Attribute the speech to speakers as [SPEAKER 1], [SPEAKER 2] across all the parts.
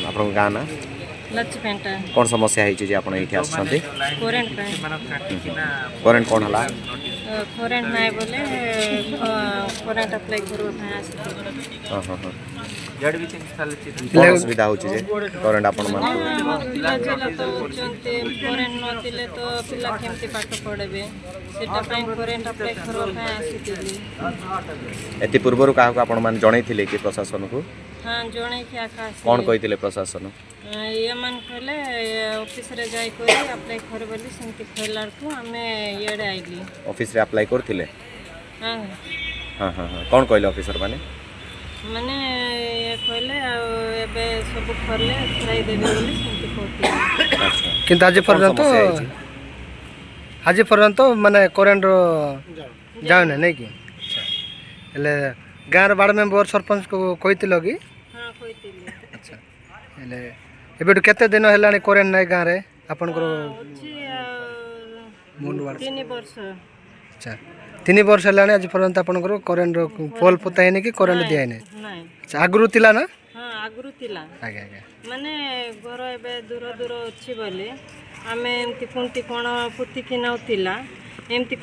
[SPEAKER 1] ଆପଣଙ୍କ ଗାଁ ନା?
[SPEAKER 2] ଲଛିପେଣ୍ଟା।
[SPEAKER 1] କ'ଣ ସମସ୍ୟା ହେଇଛି ଯେ ଆପଣ ଏଇଠି ଆସିଛନ୍ତି?
[SPEAKER 2] କରେଣ୍ଟ ପାଇଁ।
[SPEAKER 1] କରେଣ୍ଟ କ'ଣ ହେଲା?
[SPEAKER 2] କରେଣ୍ଟ ନାଇଁ ବୋଲେ କରେଣ୍ଟ ଆପ୍ଲାଏ କରିବା ପାଇଁ ଆସିଥିଲି।
[SPEAKER 1] ହଁ ହଁ ହଁ କ'ଣ ଅସୁବିଧା ହେଉଛି ଯେ କରେଣ୍ଟ ଆପଣମାନଙ୍କୁ?
[SPEAKER 2] ଆମର ପିଲା ଝିଲା ତ ଅଛନ୍ତି, କରେଣ୍ଟ ନଥିଲେ ତ ପିଲା କେମିତି ପାଠ ପଢ଼ିବେ? ସେଟା ପାଇଁ କରେଣ୍ଟ ଆପ୍ଲାଏ କରିବା ପାଇଁ ଆସିଥିଲି।
[SPEAKER 1] ଏଥି ପୂର୍ବରୁ କାହାକୁ ଆପଣମାନେ ଜଣେଇଥିଲେ କି ପ୍ରଶାସନକୁ?
[SPEAKER 2] ହଁ, ଜଣେଇକି ଆକା
[SPEAKER 1] କ'ଣ
[SPEAKER 2] ଆସିଲି।
[SPEAKER 1] କହିଥିଲେ ପ୍ରଶାସନ?
[SPEAKER 2] ଏମାନେ କହିଲେ ଅଫିସରେ ଯାଇକରି ଆପ୍ଲାଏ କର ବୋଲି। ସେମିତି କହିଲା ବେଳକୁ ଆମେ ଇଆଡ଼େ ଆଇଲି।
[SPEAKER 1] ଅଫିସରେ ଆପ୍ଲାଏ କରିଥିଲେ?
[SPEAKER 2] ହଁ।
[SPEAKER 1] ହଁ ହଁ ହଁ କ'ଣ କହିଲେ ଅଫିସର ମାନେ?
[SPEAKER 2] ମାନେ ଇଏ କହିଲେ ଆଉ ଏବେ ସବୁ ଖୋଲେ ଫେରାଇ ଦେବେ ବୋଲି ସେମିତି କହୁଥିଲେ।
[SPEAKER 1] ଆଚ୍ଛା।
[SPEAKER 3] କିନ୍ତୁ ଆଜି
[SPEAKER 1] କ'ଣ
[SPEAKER 3] ପର୍ଯ୍ୟନ୍ତ
[SPEAKER 1] ସମସ୍ୟା ହେଇଛି?
[SPEAKER 3] ଆଜି ପର୍ଯ୍ୟନ୍ତ ମାନେ କରେଣ୍ଟ ଯାଉନି ନାଇଁ କି? ଆଚ୍ଛା, ହେଲେ ଗାଁର ୱାର୍ଡ଼ ମେମ୍ବର ସରପଞ୍ଚକୁ କହିଥିଲ କି?
[SPEAKER 2] ହଁ, କହିଥିଲି।
[SPEAKER 3] ଆଚ୍ଛା, ହେଲେ ଏବେଠୁ କେତେ ଦିନ ହେଲାଣି କରେଣ୍ଟ ନାହିଁ ଗାଁରେ ଆପଣଙ୍କର?
[SPEAKER 2] ଅଛି ଆଉ 3 ବର୍ଷ।
[SPEAKER 3] ଆଚ୍ଛା, 3 ବର୍ଷ ହେଲାଣି, ଆଜି ପର୍ଯ୍ୟନ୍ତ ଆପଣଙ୍କର କରେଣ୍ଟ ପୋଲ୍ ପୋତା ହେଇନି କି କରେଣ୍ଟ ଦିଆହେଇନି?
[SPEAKER 2] ନାଇଁ।
[SPEAKER 3] ଆଚ୍ଛା, ଆଗରୁ ଥିଲା ନା?
[SPEAKER 2] ହଁ, ଆଗରୁ ଥିଲା।
[SPEAKER 3] ଆଜ୍ଞା ଆଜ୍ଞା।
[SPEAKER 2] ମାନେ ଘର ଏବେ ଦୂର ଦୂର ଅଛି ବୋଲି ଆମେ ଏମିତି ଖୁଣ୍ଟି କ'ଣ ପୋତିକି ନେଉଥିଲା। ଏମିତି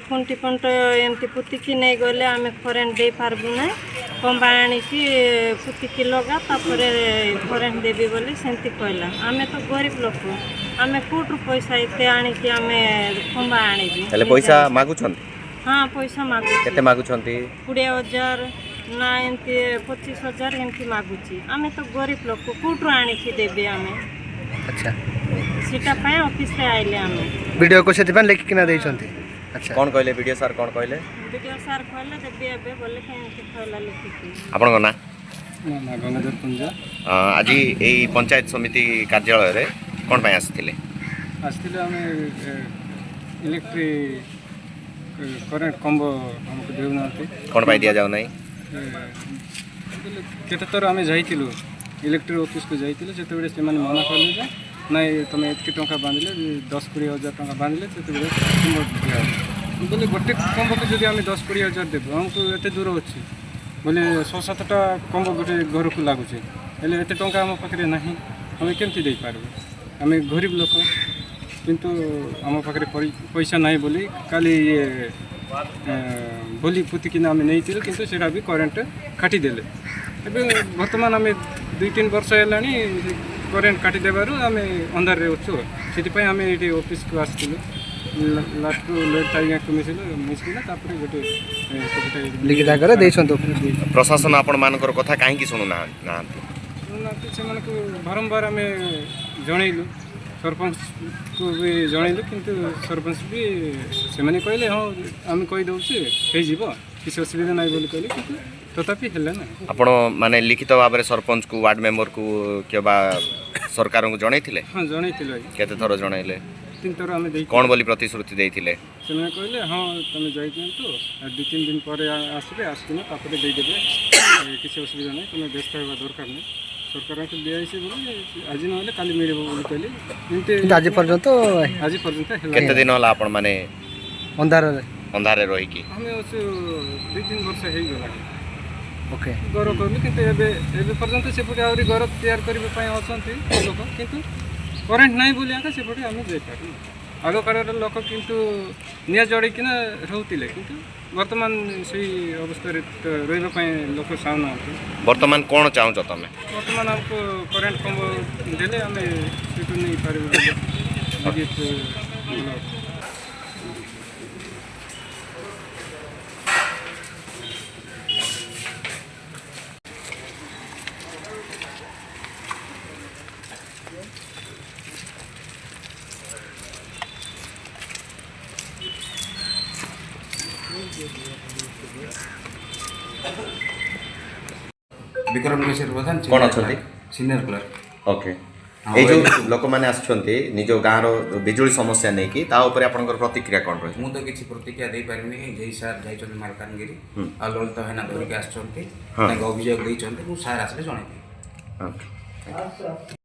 [SPEAKER 2] ଖୁଣ୍ଟି ଫୁଣ୍ଟ ଏମିତି ପୋତିକି ନେଇଗଲେ ଆମେ କରେଣ୍ଟ ଦେଇପାରିବୁ ନାହିଁ। କମ୍ବା ଆଣିକି ପୋତିକି ଲଗା, ତାପରେ କରେଣ୍ଟ ଦେବି ବୋଲି ସେମିତି କହିଲା। ଆମେ ତ ଗରିବ ଲୋକ, ଆମେ କେଉଁଠୁ ପଇସା ଏତେ ଆଣିକି ଆମେ ଖମ୍ବା ଆଣିବି?
[SPEAKER 1] ହେଲେ ପଇସା ମାଗୁଛନ୍ତି?
[SPEAKER 2] ହଁ, ପଇସା ମାଗୁଛି।
[SPEAKER 1] କେତେ ମାଗୁଛନ୍ତି?
[SPEAKER 2] 20,000 ନା ଏମିତି 25,000 ଏମିତି ମାଗୁଛି। ଆମେ ତ ଗରିବ ଲୋକ, କେଉଁଠୁ ଆଣିକି ଦେବି ଆମେ?
[SPEAKER 3] ଆଚ୍ଛା।
[SPEAKER 2] ସେଟା ପାଇଁ ଅଫିସରେ ଆଇଲେ ଆମେ।
[SPEAKER 3] ଭିଡ଼ିଓକୁ ସେଥିପାଇଁ ଲେଖିକିନା ଦେଇଛନ୍ତି। ଆଚ୍ଛା।
[SPEAKER 1] କ'ଣ କହିଲେ ବିଡ଼ିଓ ସାର୍, କ'ଣ କହିଲେ?
[SPEAKER 2] ବିଡ଼ିଓ ସାର୍ କହିଲେ ଦେବି ଏବେ ବୋଲେ, କେମିତି କହିଲା ଲେଖିକି।
[SPEAKER 1] ଆପଣଙ୍କ ନାଁ?
[SPEAKER 4] ନା, ଗଙ୍ଗାଧର ପୁଞ୍ଜା।
[SPEAKER 1] ଆଜି ଏଇ ପଞ୍ଚାୟତ ସମିତି କାର୍ଯ୍ୟାଳୟରେ କ'ଣ ପାଇଁ ଆସିଥିଲେ?
[SPEAKER 4] ଆସିଥିଲେ ଆମେ ଇଲେକ୍ଟ୍ରି କରେଣ୍ଟ କମ୍ବ ଆମକୁ ଦେଉନାହାନ୍ତି।
[SPEAKER 1] କ'ଣ ପାଇଁ ଦିଆଯାଉ ନାହିଁ?
[SPEAKER 4] ବୋଲେ କେତେ ଥର ଆମେ ଯାଇଥିଲୁ, ଇଲେକ୍ଟ୍ରି ଅଫିସକୁ ଯାଇଥିଲୁ, ସେତେବେଳେ ସେମାନେ ମନା କଲେ ଯେ ନାଇଁ, ତୁମେ ଏତିକି ଟଙ୍କା ବାନ୍ଧିଲେ, 10-20 ହଜାର ଟଙ୍କା ବାନ୍ଧିଲେ ସେତେବେଳେ କମ୍ବ ଦିଆହେବ ବୋଲେ। ଗୋଟେ କମ୍ବକୁ ଯଦି ଆମେ 10-20 ହଜାର ଦେବୁ, ଆମକୁ ଏତେ ଦୂର ଅଛି ବୋଲେ 6-7ଟା କମ୍ବ ଗୋଟେ ଘରକୁ ଲାଗୁଛି। ହେଲେ ଏତେ ଟଙ୍କା ଆମ ପାଖରେ ନାହିଁ, ଆମେ କେମିତି ଦେଇପାରିବୁ? ଆମେ ଗରିବ ଲୋକ। କିନ୍ତୁ ଆମ ପାଖରେ ପଇସା ନାହିଁ ବୋଲି କାଲି ଇଏ ବୋଲି ପୋତିକିନା ଆମେ ନେଇଥିଲୁ, କିନ୍ତୁ ସେଇଟା ବି କରେଣ୍ଟ କାଟିଦେଲେ। ଏବେ ବର୍ତ୍ତମାନ ଆମେ 2-3 ବର୍ଷ ହେଲାଣି କରେଣ୍ଟ କାଟିଦେବାରୁ ଆମେ ଅନ୍ଧାରରେ ଅଛୁ। ସେଥିପାଇଁ ଆମେ ଏଇଠି ଅଫିସକୁ ଆସିଥିଲୁ। ଲାଷ୍ଟକୁ ଲେଟ୍ ଆଜ୍ଞାକୁ ମିଶିଲୁ, ମିଶିକିନା ତାପରେ ଗୋଟେ ସେପଟେ
[SPEAKER 3] ଲିଖିତ ଆକାରରେ ଦେଇଛନ୍ତି।
[SPEAKER 1] ପ୍ରଶାସନ ଆପଣମାନଙ୍କର କଥା କାହିଁକି ଶୁଣୁନାହାନ୍ତି?
[SPEAKER 4] ଶୁଣୁନାହାନ୍ତି। ସେମାନଙ୍କୁ ବାରମ୍ବାର ଆମେ ଜଣେଇଲୁ, ସରପଞ୍ଚକୁ ବି ଜଣେଇଲୁ, କିନ୍ତୁ ସରପଞ୍ଚ ବି ସେମାନେ କହିଲେ ହଁ, ଆମେ କହିଦେଉଛୁ, ହେଇଯିବ, କିଛି ଅସୁବିଧା ନାହିଁ ବୋଲି କହିଲେ, କିନ୍ତୁ ତଥାପି ହେଲା ନାହିଁ।
[SPEAKER 1] ଆପଣ ମାନେ ଲିଖିତ ଭାବରେ ସରପଞ୍ଚକୁ, ୱାର୍ଡ଼ ମେମ୍ବରକୁ କିମ୍ବା ସରକାରଙ୍କୁ ଜଣେଇଥିଲେ?
[SPEAKER 4] ହଁ, ଜଣେଇଥିଲୁ ଆଜ୍ଞା।
[SPEAKER 1] କେତେ ଥର ଜଣେଇଲେ?
[SPEAKER 4] ତିନି ଥର ଆମେ ଦେଇ।
[SPEAKER 1] କ'ଣ ବୋଲି ପ୍ରତିଶ୍ରୁତି ଦେଇଥିଲେ?
[SPEAKER 4] ସେମାନେ କହିଲେ ହଁ, ତୁମେ ଯାଇଦିଅନ୍ତୁ, ଆଉ 2-3 ଦିନ ପରେ ଆସିବେ, ଆସିକିନା ତାପରେ ଦେଇଦେବେ, କିଛି ଅସୁବିଧା ନାହିଁ, ତୁମେ ବ୍ୟସ୍ତ ହେବା ଦରକାର ନାହିଁ, ସରକାରଙ୍କୁ ଦିଆହେଇଛି ବୋଲି ଆଜି ନହେଲେ କାଲି ମିଳିବ ବୋଲି କହିଲେ ଏମିତି।
[SPEAKER 3] କିନ୍ତୁ ଆଜି ପର୍ଯ୍ୟନ୍ତ
[SPEAKER 4] ଆଜି ପର୍ଯ୍ୟନ୍ତ ହେଲା।
[SPEAKER 1] କେତେ ଦିନ ହେଲା ଆପଣ ମାନେ
[SPEAKER 3] ଅନ୍ଧାରରେ?
[SPEAKER 1] ଅନ୍ଧାରରେ ରହିକି?
[SPEAKER 4] ଆମେ ଅଛୁ 2-3 ବର୍ଷ ହେଇଗଲାଣି।
[SPEAKER 3] ଓକେ।
[SPEAKER 4] ଘର କଲୁ, କିନ୍ତୁ ଏବେ ଏବେ ପର୍ଯ୍ୟନ୍ତ ସେପଟେ ଆହୁରି ଘର ତିଆରି କରିବା ପାଇଁ ଅଛନ୍ତି ଲୋକ, କିନ୍ତୁ କରେଣ୍ଟ ନାହିଁ ବୋଲି ଆକା ସେପଟେ ଆମେ ଯାଇପାରୁନୁ। ଆଗ କାଳର ଲୋକ କିନ୍ତୁ ନିଆଁ ଜଳେଇକିନା ରହୁଥିଲେ, କିନ୍ତୁ ବର୍ତ୍ତମାନ ସେଇ ଅବସ୍ଥାରେ ତ ରହିବା ପାଇଁ ଲୋକ ଚାହୁଁନାହାନ୍ତି।
[SPEAKER 1] ବର୍ତ୍ତମାନ କ'ଣ ଚାହୁଁଛ ତମେ?
[SPEAKER 4] ବର୍ତ୍ତମାନ ଆମକୁ କରେଣ୍ଟ କମ୍ବ ଦେଲେ ଆମେ ସେଠୁ ନେଇପାରିବୁ ବୋଲି ବିଦ୍ୟୁତ ଭଲ।
[SPEAKER 5] ବିକ୍ରମ କିଶୋର ପ୍ରଧାନ।
[SPEAKER 1] କ'ଣ ଅଛନ୍ତି?
[SPEAKER 5] Senior clerk.
[SPEAKER 1] Okay, ଏଇ ଯେଉଁ ଲୋକମାନେ ଆସୁଛନ୍ତି ନିଜ ଗାଁର ବିଜୁଳି ସମସ୍ୟା ନେଇକି, ତା ଉପରେ ଆପଣଙ୍କର ପ୍ରତିକ୍ରିୟା କ'ଣ ରହିଛି?
[SPEAKER 5] ମୁଁ ତ କିଛି ପ୍ରତିକ୍ରିୟା ଦେଇପାରିବିନି। ଜେଇ ସାର୍ ଯାଇଛନ୍ତି ମାଲକାନଗିରି ଆଉ ଲଳିତ ଭାଇନା ଧରିକି ଆସିଛନ୍ତି, ତାଙ୍କ ଅଭିଯୋଗ ଦେଇଛନ୍ତି। ମୁଁ ସାର୍ ଆସିଲେ ଜଣେଇବି।
[SPEAKER 1] ଓକେ।